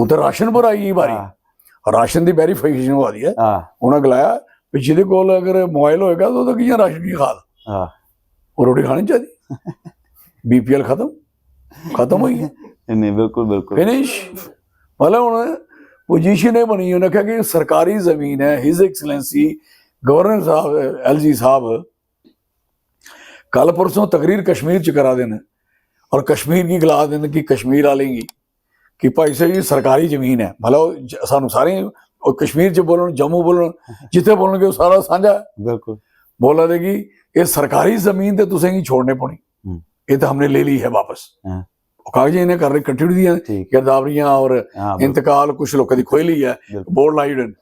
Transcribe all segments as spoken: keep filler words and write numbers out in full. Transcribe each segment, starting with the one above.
उत्थै राशन पर आई गेई बारी। हां राशन दी वेरीफिकेशन होआ दी ऐ। हां उ'नें गलाया, "भी जेह्दे कोल अगर मोबाइल होएगा, तो ओह्दा कि'यां राशन की खाग? हां ओह् रोटी खानी चाहिदी।" बीपीएल खत्म, खत्म होई गेआ, नहीं, बिल्कुल बिल्कुल फिनिश। मतलब, हून पोजीशन एह् बनी, उ'नें आखेआ कि सरकारी जमीन ऐ। हिज एक्सलेंसी गवर्नर साहब, एलजी साहब, कल परसों तकरीर कश्मीर च करा दे न, और कश्मीर गी गला दे न कि कश्मीर आह्लें गी कि भाई साहब, ये सरकारी जमीन ऐ। मतलब, ज- सानू सारें, ओह् कश्मीर च बोलन, जम्मू बोलन, जित्थै बोलन, कि ओह् सारा सांझा ऐ। बिल्कुल बोला दे कि एह् सरकारी जमीन ते तुसें गी छोड़ने पौनी, हम्म। ये तो हमने ले ली है वापस। हाँ। ओह् कागजें इ'नें कर कट्टी ओड़ी दियां, ठीक गिरदावरियां और हां बिल्कुल इंतकाल, कुछ लोगों की खोई ली है, बिल्कुल। बोर्ड लाई ओड़े न।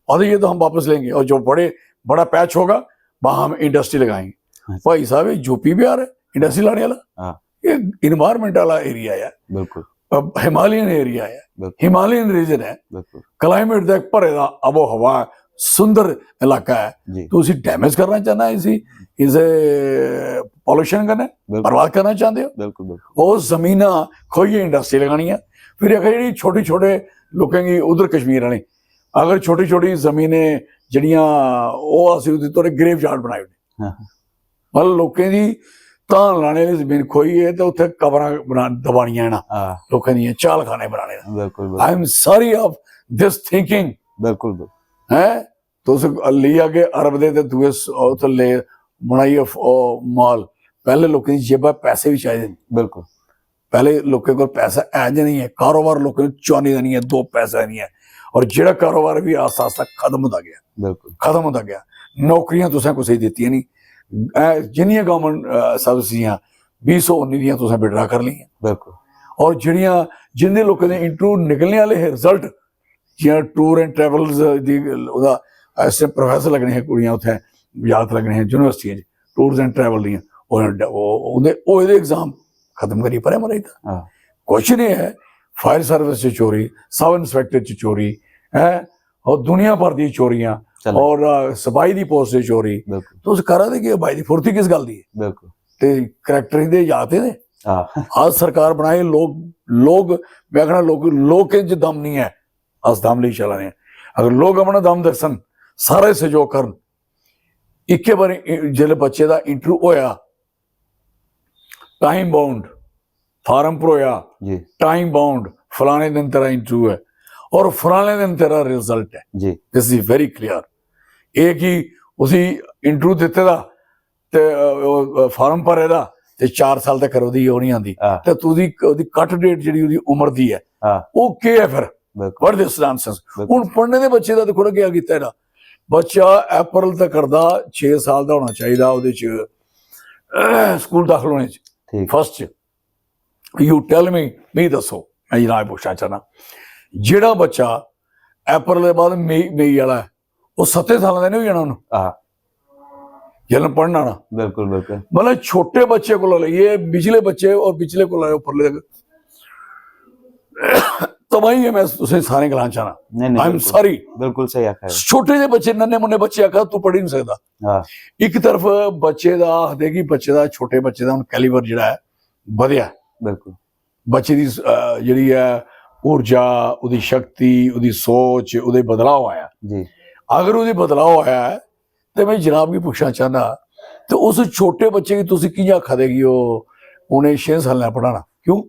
और ये तो हम वापस लेंगे, और जो बड़े बड़ा पैच होगा, वहां हम इंडस्ट्री लगाएंगे। अच्छा। भाई साहब, ये यूपी बिहार है इंडस्ट्री लाने वाला? हाँ। ये इन्वायरमेंट वाला एरिया है, बिल्कुल हिमालयन एरिया है, बिल्कुल हिमालयन रीजन है, बिल्कुल क्लाइमेट दा इक भरे दा आबो हवा, सुंदर इलाका है, जी तो उसी डैमेज करना चाहना है, इसी इसे पॉल्यूशन करना है, बिल्कुल बर्बाद करना चाहते हो? बिल्कुल बिल्कुल ओह् जमीनां खोइयै इंडस्ट्री लगानी है। फिर आखा जेह्ड़ी छोटी छोटे लोकें गी उधर कश्मीर आह्लें, अगर छोटी छोटी जमीनें जेह्ड़ियां ओह् अस उद्धर थोह्ड़े ग्रेव यार्ड बनाई ओड़े। हां मतलब लोकें दी धान लाने आह्ली जमीन खोइयै ते उत्थै कबरां बना दबानियां ना, हां लोकें दियां चालखाने बनाने ना। बिल्कुल I बिल्कुल am sorry of this thinking। बिल्कुल बिल्कुल हैं, तुस लेई आगे अरब दे ते दूए स- उत्थै ले बनाइयै फ- ओह् माल। पैह्ले लोकें दी जेबा पैसे बी चाहिदे न। बिल्कुल पैह्ले लोकें कोल पैसा है जां नेईं ऐ, कारोबार लोकें गी चुआने दा नेईं ऐ, दो पैसा नेईं ऐ। और जेह्ड़ा कारोबार बी आस्ता आस्ता खत्म होंदा गेआ, बिल्कुल खत्म होंदा गेआ। नौकरियां तुसें कुसै गी दित्तियां नेईं। ऐ जिन्नियां गवर्नमेंट सर्विस हियां, बीह् सौ उन्नी दियां तुसें विड्रा करी लेइयां। बिल्कुल और जेह्ड़ियां, जिंदे लोकें दे इंटरव्यू निकलने आह्ले हे, रिजल्ट, जि'यां टूर एंड ट्रैवल्स दी, ओह्दा ऐसे प्रोफेसर लग्गने हे, कुड़ियां उत्थै जागत लग्गने हे यूनिवर्सिटियें च टूर्स एंड ट्रैवल दियां, ओह्, ओह्, उं'दे होए दे एग्जाम खत्म करियै परें मराई दित्ता। हां क्वेश्चन एह् ऐ, फायर सर्विस च चोरी, सब इंस्पेक्टर च चोरी है, और दुनिया भर दी चोरियां, चलो और अ, सपाही दी पोस्ट च चोरी। बिल्कुल तुस करा दे केह् ओ भाई, दी फुर्ती किस गल्ल दी ऐ? बिल्कुल ते करैक्टर इंदे याद ते हां अस सरकार बनाए, लोक, लोक, में आखना, लोक, लोकें च दम नहीं ऐ, अस दम लेई चला दे आं। अगर लोक अपना दम दस्सन, सारे सहयोग करन, इक्के बारी इ- जिसलै बच्चे दा इंटरव्यू होया, टाइम बाउंड, फार्म भरोया, जी टाइम बाउंड, फलाने दिन तेरा इंटरव्यू है और फलाने दिन तेरा रिजल्ट है। जी This is very clear। एह् कि उसी इंटरव्यू दित्ते दा ते फार्म भरे दा ते चार साल तक ओह्दी ओह् नहीं आंदी, हां ते तुदी ओह्दी कट डेट जेह्ड़ी ओह्दी उम्र दी ऐ, हां ओह् केह् ऐ फिर? बिल्कुल What this nonsense। बिल्कुल हून पढ़ने दे बच्चे दा दिक्खो ना केह् कीता ना, बच्चा अप्रैल तक करदा, छे साल दा होना चाहिदा ओह्दे च स्कूल दाखल होने च, ठीक फर्स्ट च। You tell me, मिगी दस्सो, मैं जनाब पुच्छना चाहना, जेह्ड़ा बच्चा अप्रैल दे बाद मई मई आह्ला ऐ, ओह् सत्तें सालें दा नहीं होई जाना उन्नू हां जिसलै पढ़ना ना? बिल्कुल बिल्कुल मतलब, छोटे बच्चे कोला लेइयै बिचले बच्चे और बिचले कोला उप्परले तक तबाही है। मैं तुसें सारें गलाना चाहना, नहीं नहीं आई एम बिल्कुल। सॉरी। बिल्कुल सही आखा है छोटे जे बच्चे, नन्ने मुन्ने बच्चे आखा, "तू पढ़ी नहीं सकदा।" हां इक तरफ बच्चे दा आखदे कि बच्चे दा, छोटे बच्चे दा हून कैलिबर जेह्ड़ा ऐ, बधेआ। बिल्कुल बच्चे दी अ, जेह्ड़ी ऐ ऊर्जा, ओह्दी शक्ति, ओह्दी सोच, ओह्दे बदलाव आया। जी अगर ओह्दे बदलाव आया ऐ, ते मैं जनाब गी पुच्छना चाहना, ते उस छोटे बच्चे गी तुस कि'यां आखा दे कि ओह्, उ'नें छें सालें पढ़ाना? क्यों?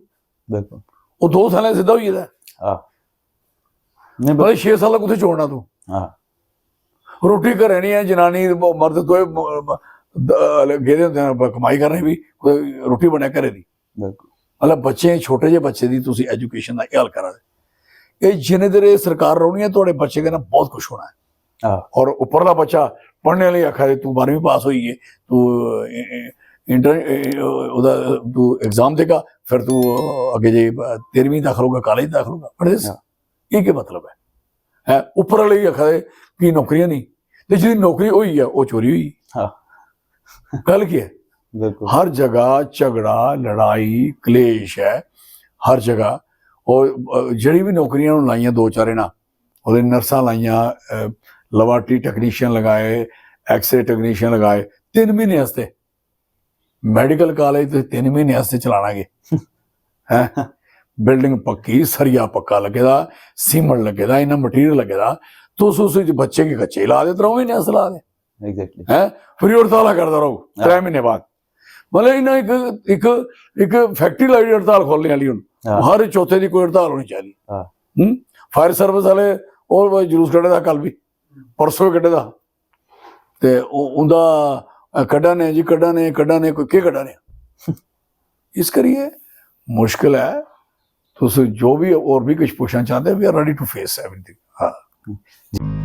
बिल्कुल ओह् दो सालें सिद्धा होई गेदा ऐ। हां नहीं बिल्कुल मतलब, छे साल कुत्थै छोड़ना तू? हां रोटी घरै नहीं ऐ, जनानी, मर्द दोए म- म- द- गेदे होंदे न कमाई करने बी, कोई रोटी बने घरै दी। बिल्कुल मतलब, बच्चे, छोटे जे बच्चे दी तुसी एजुकेशन दा ख्याल करा दे। एह् जिन्ने देर एह् सरकार रौह्नी ऐ, थुआढ़े बच्चे कन्नै बहुत कुछ होना ऐ। हां और उप्परला बच्चा पढ़ने आह्ले आखा दे, "तू बारहवीं पास होई गे, तू इंटर ओह्दा तू एग्जाम देगा, फिर तू अग्गें जाइयै तेरहवीं दाखल होगा, कालेज दाखल होगा।" पढ़दे स- हां। एह् केह् मतलब ऐ? हैं, उप्पर आह्ले बी आखा दे कि नौकरियां नहीं, ते जेह्दी नौकरी होई ऐ, ओह् चोरी होई। हां गल्ल केह् ऐ? बिल्कुल हर जगह झगड़ा, लड़ाई, क्लेश ऐ, हर जगह। और अ, जेह्ड़ी बी नौकरियां हून लाइयां दो चार इ'नें, ओह्दे नर्सां लाइयां, अ, लेबार्टरी टैक्नीशियन लगाए, एक्सरे टैक्नीशियन लगाए, तिन्न म्हीने आस्तै। मेडिकल कालेज ते तिन्न म्हीने आस्तै चलाना गै, हैं? बिल्डिंग पक्की, सरिया पक्का लग्गे दा, सीमेंट लग्गे दा, इन्ना मटीरियल लग्गे दा, तुस उस च बच्चे गी कच्चे ला दे, त्र'ऊं म्हीने अस ला दे। एग्जैक्टली। हैं? फिर ओह् हड़तालां करदा रौह्ग त्रै हां। म्हीने बाद। मतलब इन्ना इक इक इक फैक्टरी लाई ओड़ी हड़ताल खोलने आह्ली। हून हां। हर चौथे दी कोई हड़ताल होनी चाहिदी। हां। हम्म? फायर सर्विस आह्ले होर भाई जुलूस कड्ढे दा कल बी, परसों बी कड्ढे दा। ते ओह् उं'दा, अ, कड्ढा ने जी, कड्ढा ने, कड्ढा ने, कोई केह् कड्ढा ने? इस करियै मुश्कल ऐ। तुस जो बी होर बी किश पुच्छना चांह्दे, we are ready to face everything। हां।